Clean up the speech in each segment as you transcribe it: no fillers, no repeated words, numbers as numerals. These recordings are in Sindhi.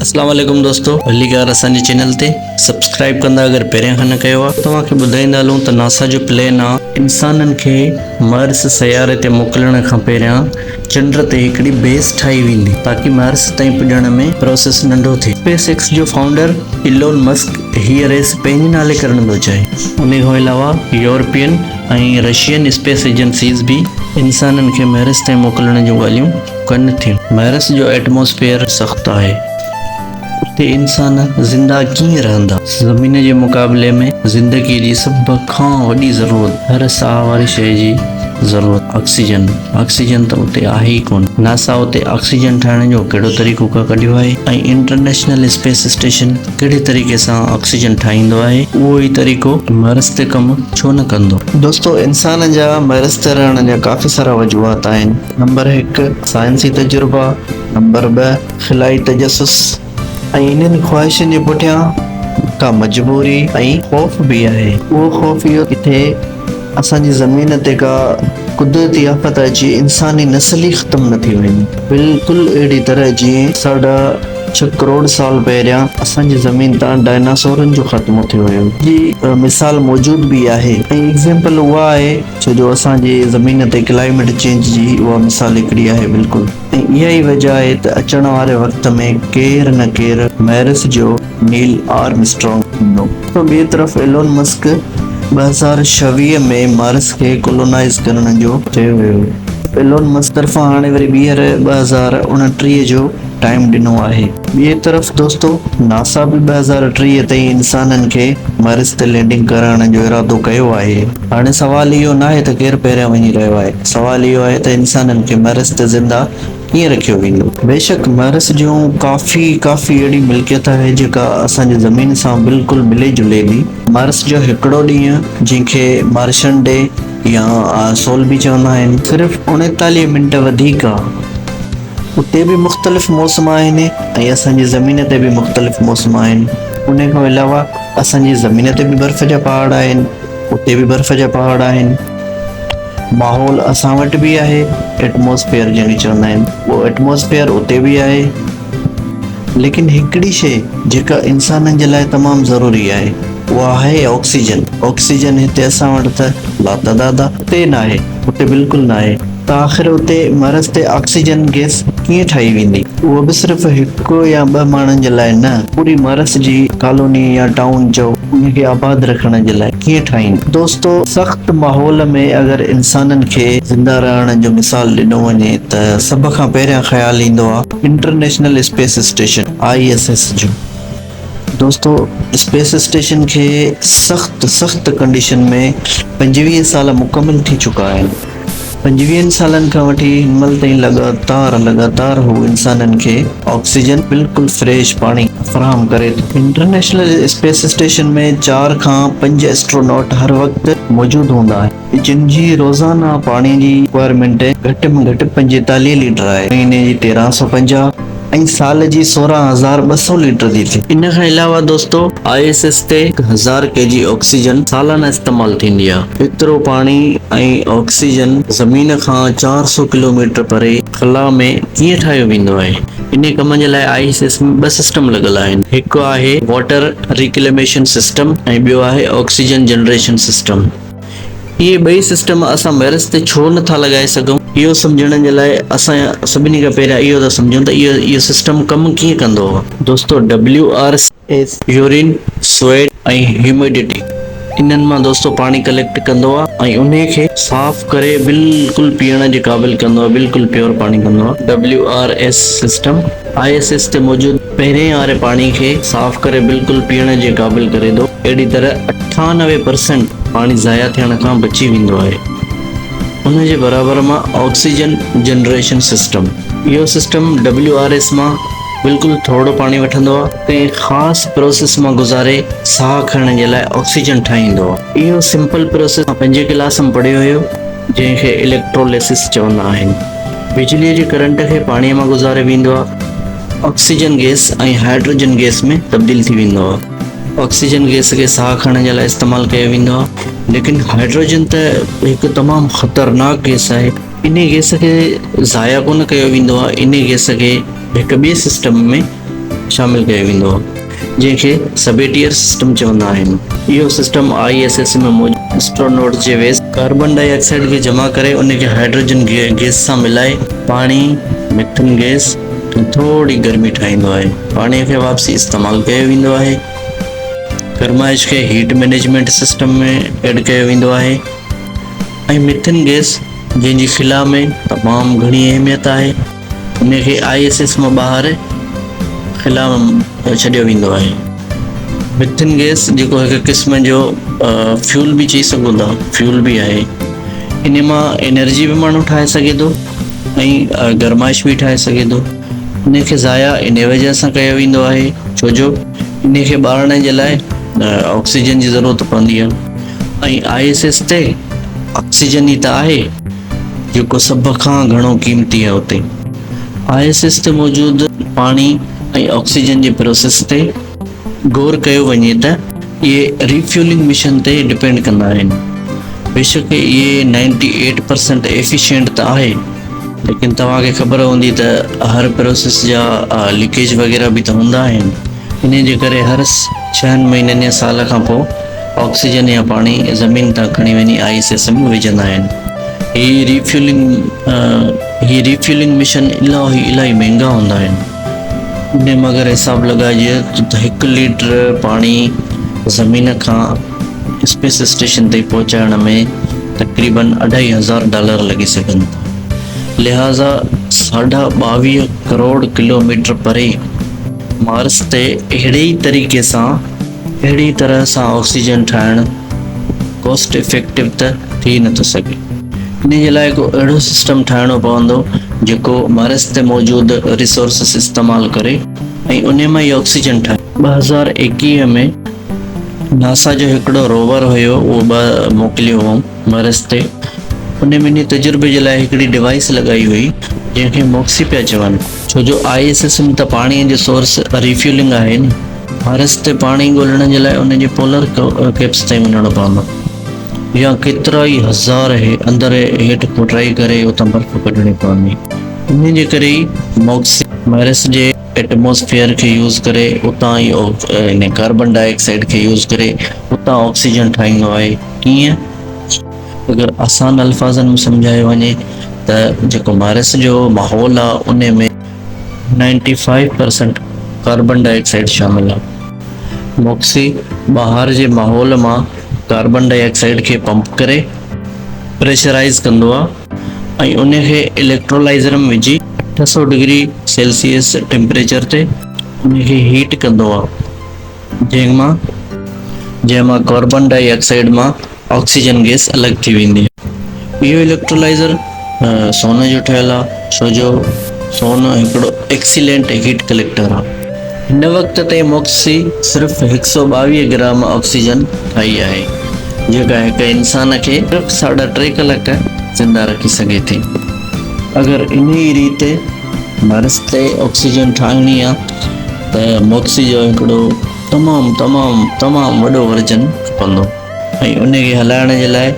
اسلام عليڪم دوستو ڀليڪار اسان جي چينل تي سبسڪرائب ڪندا اگر پهريان کان نه ڪيو آ توهان کي ٻڌائيندا هلون ته ناسا جو پلان آ انسانن کي مارس سياري تي موڪلڻ کان پهريان چنڊ تي هڪڙي بيس ٺاهي ويندي تاڪي مارس تائين پڄڻ ۾ پروسيس ننڍو ٿئي. اسپيس ايڪس جو فائونڊر ايلون مسڪ هيء ريس پنهنجي نالي ڪرڻ ٿو چاهي. انهي کان علاوه يورپين ۽ رشين اسپيس ايجنسيز به انسانن کي مارس تائين موڪلڻ جون ڳالهيون ڪن ٿيون. مارس جو ايٽموسفيئر سخت آهي. اتي انسان زنده ڪيئن رهندا؟ زمين جي مقابلي ۾ زندگيء جي سڀ کان وڏي ضرورت هر ساهه واري شيء جي ضرورت آڪسيجن. آڪسيجن ته اتي آهي ئي ڪونه. ناسا اتي آڪسيجن ٺاهڻ جو ڪهڙو طريقو ڪا ڪڍيو آهي ۽ انٽرنيشنل اسپيس اسٽيشن ڪهڙي طريقي سان آڪسيجن ٺاهيندو آهي اهو ئي طريقو مارس تي ڪم ڇو نه ڪندو؟ دوستو انسان جا مارس تي رهڻ جا ڪافي سارا وجوهات آهن. نمبر هڪ سائنسي تجربا، نمبر 2 خلائي تجسس ۽ انهن خواهشن جي پٺيان ڪا مجبوري ۽ خوف به آهي. اهو خوف اهو ڪٿي اسان جي زمين تي ڪا قدرتي آفت اچي انساني نسل ئي ختم نه ٿي وڃي. بلڪل اهڙي طرح جيئن ساڍا ڇهه ڪروڙ سال پهريان اسان جي زمين تان ڊائناسورن جو خاتمو ٿيو هيو. جي مثال موجود به آهي ۽ ايگزيمپل اها آهي ڇو جو اسان جي زمين تي ڪلائميٽ چينج جي اها مثال هڪڙي آهي بلڪل ۽ اها ئي وجه آهي ته اچڻ واري وقت ۾ ڪير نه ڪير ميرس جو نيل آرمسٽرانگ ٿيندو. ته ٻئي طرف ايلون مسڪ 2026 ۾ مارس کي ڪولونائيز ڪرڻ جو چيو ويو هو. ايلون مسڪ طرفان هاڻي وري ٻيهر 2029 جو ٽائيم ڏنو آهي. ٻئي طرف دوستو ناسا به 2030 تائين انسانن کي مارس تي لينڊنگ ڪرائڻ جو ارادو ڪيو آهي. هاڻي سوال اهو ناهي ته ڪير پهريان وڃي رهيو آهي، سوال اهو آهي ته انسانن کي مارس تي زنده ڪيئن رکيو ويندو. بيشڪ مارس جون ڪافي ڪافي اهڙي ملڪيت آهي جيڪا اسان جي زمين سان بلڪل ملي جلي ٿي. مارس جو هڪڙو ڏينهن جنهن کي مارشن ڊي يا سول به چوندا آهن. صرف 39 منٽ وڌيڪ آ. اتي به مختلف موسم آهن ۽ اسان جي زمين تي به مختلف موسم آهن. انهي کان علاوه اسان جي زمين تي به برف جا پهاڙ آهن، اتي به برف جا پهاڙ آهن. ماحول اسان وٽ به آهي، ايٽموسفيئر جنهن کي چوندا آهن، اهو ايٽموسفيئر اتي به آهي. ليڪن هڪڙي شيء جيڪا انسانن جي لاء تمام ضروري آهي، اها آهي آڪسيجن. آڪسيجن هتي اسان وٽ ته لاتعداد آهي، اتي ناهي، اتي بلڪل ناهي. ته آخر اتي مرس تي آڪسيجن گئس ڪيئن ٺاهي ويندي؟ اهو به صرف هڪ يا ٻه ماڻهن جي لاء نه، پوري مرس جي ڪالوني يا ٽائون چئو ان کي آباد رکڻ جي لاء ڪيئن ٺاهيندا؟ دوستو سخت ماحول ۾ اگر انسانن کي زنده رهڻ جو مثال ڏنو وڃي ته سڀ کان پهريان خيال ايندو آهي international space station, I S S, جو. دوستو اسپيس اسٽيشن کي سخت سخت ڪنڊيشن ۾ 25 سال مڪمل ٿي چڪا آهن. پنجويهن سالن کان وٺي هن مهل تائين لڳاتار لڳاتار هو انسانن کي آڪسيجن بلڪل فريش پاڻي فراهم ڪري ٿو. انٽرنيشنل اسپيس اسٽيشن ۾ چار کان پنج ايسٽروناٽ هر وقت موجود هوندا آهن جن جي روزانه پاڻي جي رڪوائرمينٽ گهٽ ۾ گهٽ 45 ليٽر آهي مهيني جي 1350 ۽ سال جي 16,200 ليٽر ٿي ٿئي. ان کان علاوه دوستو I S S تي 1000 ڪي جي آڪسيجن سالانه استعمال ٿيندي آهي. ايترو پاڻي ۽ آڪسيجن زمين کان 400 ڪلوميٽر پري خلا ۾ ڪيئن ٺاهيو ويندو آهي؟ انهي ڪم جي لاء I S S ۾ ٻه سسٽم لڳل آهن. هڪ آهي واٽر ريڪليميشن سسٽم ۽ ٻيو آهي آڪسيجن جنريشن سسٽم. اهي ٻئي سسٽم اسان ميرس تي ڇو نه ٿا لڳائي سگهون؟ اهو سمجهڻ جي لاء اسان سڀني کان پهريان اهو ٿا سمجهون ته اهو اهو سسٽم ڪم ڪيئن ڪندو. دوستو W R S urine, sweat ۽ humidity انهن مان دوستو پاڻي ڪليڪٽ ڪندو آهي ۽ انهي کي صاف ڪري بلڪل پيئڻ جي قابل ڪندو آهي بلڪل پيور پاڻي ڪندو آهي. W R S system I S S تي موجود پهرين واري پاڻي کي صاف ڪري بلڪل پيئڻ جي قابل ڪري ٿو. اهڙي طرح 98 پرسينٽ پاڻي ضايع ٿيڻ کان بچي ويندو آهي. ان جي برابر مان آڪسيجن جنريشن سسٽم. اهو سسٽم ڊبليو آر ايس مان بلڪل ٿورڙو پاڻي وٺندو آهي. ڪنهن خاص پروسيس مان گذاري ساهه کڻڻ جي لاء آڪسيجن ٺاهيندو آهي. اهو سمپل پروسيس مان پنجين ڪلاس ۾ پڙهيو هيو جنهن کي اليڪٽروليسس چوندا آهن. بجليء جي ڪرنٽ کي پاڻيء مان گذاريو ويندو آهي. آڪسيجن گئس ۽ هائيڊروجن گئس ۾ تبديل ٿي ويندو آهي. آڪسيجن گئس کي ساهه کڻڻ جي لاء استعمال ڪيو ويندو آهي. ليڪن هائيڊروجن ته هڪ تمام خطرناڪ گئس آهي. انهي گئس کي ضايع ڪونه ڪيو ويندو آهي. انهي گئس کي هڪ ٻئي سسٽم ۾ شامل ڪيو ويندو آهي، جنهن کي سبيٽيئر سسٽم چوندا آهن. اهو سسٽم I S S ۾ موجود اسٽرونوٽس جي ويسٽ ڪاربن ڊاء آڪسائيڊ کي جمع ڪري ان کي هائيڊروجن گئس سان ملائي پاڻي، ميٿن گئس ۽ ٿوري گرمي ٺاهيندو آهي. پاڻي کي واپسي استعمال ڪيو ويندو آهي. گرمائش کي هيٽ مئنيجمينٽ سسٽم ۾ ايڊ ڪيو ويندو آهي ۽ ميٿن گئس جنهن جي خلا ۾ تمام گهڻي اهميت آهي. ان کي I S S مان ٻاهر خلا ۾ ڇڏيو ويندو آهي. ميٿن گئس جيڪو هڪ قسم جو فيول به چئي سگهون ٿا، فيول به آهي. ان مان انرجي به ماڻهو ٺاهي سگهي ٿو ۽ گرمائش به ٺاهي سگهي ٿو. ان کي ضايع ان وجه سان ڪيو ويندو آهي ڇو جو ان کي ٻارڻ جي لاء آڪسيجن جي ضرورت پوندي آهي ۽ I S S تي آڪسيجن ئي ته آهي. جيڪو سڀ کان گهڻو قيمتي آهي اتي I S S تي موجود پاڻي ۽ آڪسيجن جي پروسيس تي غور ڪيو وڃي ته اهي ريفيولنگ مشن تي ڊپينڊ ڪندا آهن بيشڪ اهي نائنٽي ايٽ پرسنٽ ايفيشنٽ ته آهي ليڪن توهان کي خبر هوندي ته هر پروسيس جا ليڪيج وغيره به ته هوندا آهن انهي جي ڪري هر ڇهن مهينن يا سال کان پوء آڪسيجن يا پاڻي زمين تان کڻي وڃي I S S ۾ وجهندا آهن. هي ريفيولنگ هي ريفيولنگ مشن الاهي الاهي مهنگا هوندا آهن. انهي مان اگر حساب لڳائجي ته هڪ ليٽر پاڻي زمين کان اسپيس اسٽيشن تائين پهچائڻ ۾ تقريبن اڍائي هزار ڊالر لڳي سگهن ٿا. لهٰذا ساڍا 22 ڪروڙ ڪلوميٽر پري مارس تي اهڙي ئي طريقي سان اهڙي طرح سان آڪسيجن ٺاهڻ ڪاسٽ افيڪٽو ته ٿي نٿو سگهي. انهي جي لاء ڪو اهڙو سسٽم ٺاهڻو پوندو جيڪو مارس تي موجود ريسورسز استعمال ڪري ۽ انهي مان ئي آڪسيجن ٺاهي. 2021 ۾ ناسا جو هڪڙو روور هيو اهو به موڪليو هئائون مارس تي. انهي ۾ انهي تجربي جي لاء هڪڙي ڊوائيس لڳائي هئي جنهن کي موڪسي پيا چون. ڇو جو I S S ۾ ته پاڻي جو سورس ريفيولنگ آهي نه. مارس تي پاڻي ڳولڻ جي لاء ان جي پولر ڪيپس تائين وڃڻو پوندو يا ڪيترائي هزار اندر هيٺ کوٽرائي ڪري اتان برف ڪڍڻي پوندي. انهي جي ڪري ئي موڪسي مارس جي ايٽموسفيئر کي يوز ڪري اتان ئي ان ڪاربن ڊاء آڪسائيڊ کي يوز ڪري اتان آڪسيجن ٺاهيندو آهي. ڪيئن؟ اگر آسان الفاظن ۾ سمجهايو وڃي ته جيڪو مارس جو ماحول آهي انهي ۾ ninety five percent carbon dioxide شامل آهي. موڪسي ٻاهر جي ماحول مان ڪاربن ڊاء آڪسائيڊ کي پمپ ڪري پريشرائيز ڪندو آهي ۽ ان کي اليڪٽرولائزر ۾ وجهي 800 ڊگري سيلسيس ٽيمپريچر تي ان کي هيٽ ڪندو آهي جنهن مان جنهن مان ڪاربن ڊاء آڪسائيڊ مان آڪسيجن گئس الڳ ٿي ويندي. اهو اليڪٽرولائزر سون جو ٺهيل آهي ڇو جو سون هڪڙو ايڪسيلينٽ هيٽ ڪليڪٽر آهي. هن وقت تائين موڪسي صرف 122 گرام آڪسيجن ٺاهي آهي جيڪا هڪ انسان کي صرف ساڍا ٽي ڪلاڪ زنده رکي سگهي ٿي. اگر انهي ريت مارس تي آڪسيجن ٺاهڻي آهي ته موڪسي جو هڪڙو تمام تمام تمام وڏو ورجن کپندو. ۽ ان کي هلائڻ جي لاء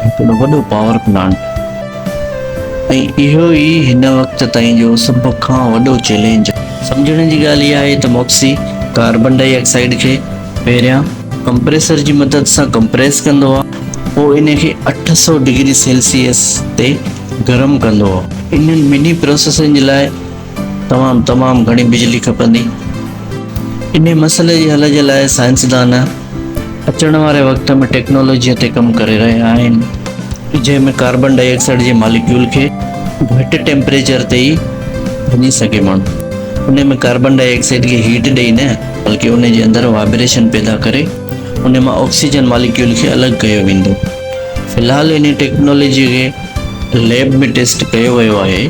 هڪڙو وڏو پاور پلانٽ ۽ اهو ئي هن وقت تائين جو سڀ کان وڏو چئلينج آهي. سمجهڻ جي ڳالهه اها آهي ته موڪسي ڪاربن ڊاء آڪسائيڊ کي پهريان ڪمپريسر جي مدد سان ڪمپريس ڪندو آهي پوء ان کي 800 ڊگري سيلسيس تي گرم ڪندو آهي. انهن ٻنهي پروسيسن جي لاء تمام تمام گهڻي بجلي کپندي. انهي مسئلي جي حل جي لاء سائنسدان اچڻ واري وقت ۾ ٽيڪنالاجيء تي ڪم ڪري رهيا آهن جنهن ۾ ڪاربن ڊاء آڪسائيڊ جي ماليڪيول کي گهٽ ٽيمپريچر تي ئي ڀڃي سگهي ماڻهو انهي ۾ ڪاربن ڊاء آڪسائيڊ کي هيٽ ڏئي نه بلڪه انهي جي اندر وائبريشن پيدا ڪري انهي مان آڪسيجن ماليڪيول کي الڳ ڪيو ويندو. في الحال انهي ٽيڪنالاجيء کي ليب ۾ ٽيسٽ ڪيو ويو آهي.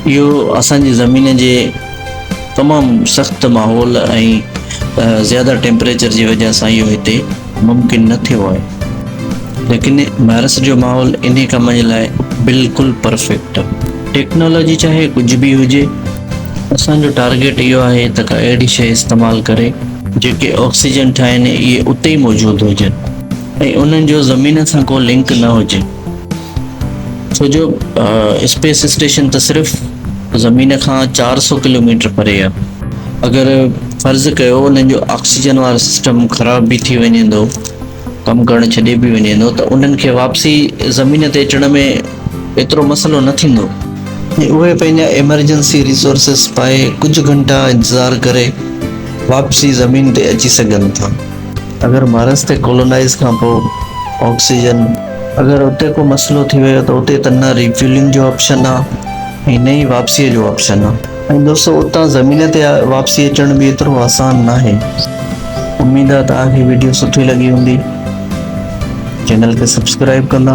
اهو اسان جي زمين جي تمام سخت ماحول ۽ زياده ٽيمپريچر جي وجه سان اهو هتي ممڪن نه ٿيو آهي ليڪن مارس جو ماحول انهي ڪم جي لاء بلڪل پرفيڪٽ آهي. ٽيڪنالاجي چاهي ڪجهه به هجي اسان جو ٽارگيٽ اهو آهي ته ڪا اهڙي شيء استعمال ڪري جيڪي آڪسيجن ٺاهين اهي اتي ئي موجود هجن ۽ انهن جو زمين سان ڪو لنڪ نه هجي. ڇو جو اسپيس اسٽيشن ته صرف زمين کان 400 ڪلوميٽر پري آهي. اگر فرض ڪيو انهن جو آڪسيجن وارو سسٽم خراب به ٿي وڃي ٿو ڪم ڪرڻ ڇڏي به وڃي ٿو ته انهن کي واپسي زمين تي اچڻ ۾ ايترو مسئلو نه ٿيندو. ۽ اهي پنهنجا ايمرجنسي ريسورسز پائي ڪجهه گهنٽا انتظار ڪري واپسي زمين تي اچي سگهن ٿا. اگر مارس تي ڪولونائيز کان پوء آڪسيجن. اگر اتي ڪو مسئلو ٿي ويو ته اتي ته نه ريفيولنگ جو آپشن آ ۽ نه ئي واپسيء جو آپشن آ. ۽ دوستو اتان زمين تي واپسي اچڻ به ايترو آسان ناهي. اميد آ توهان کي وڊيو سٺي لڳي هوندي. چينل کي سبسڪرائيب ڪندا.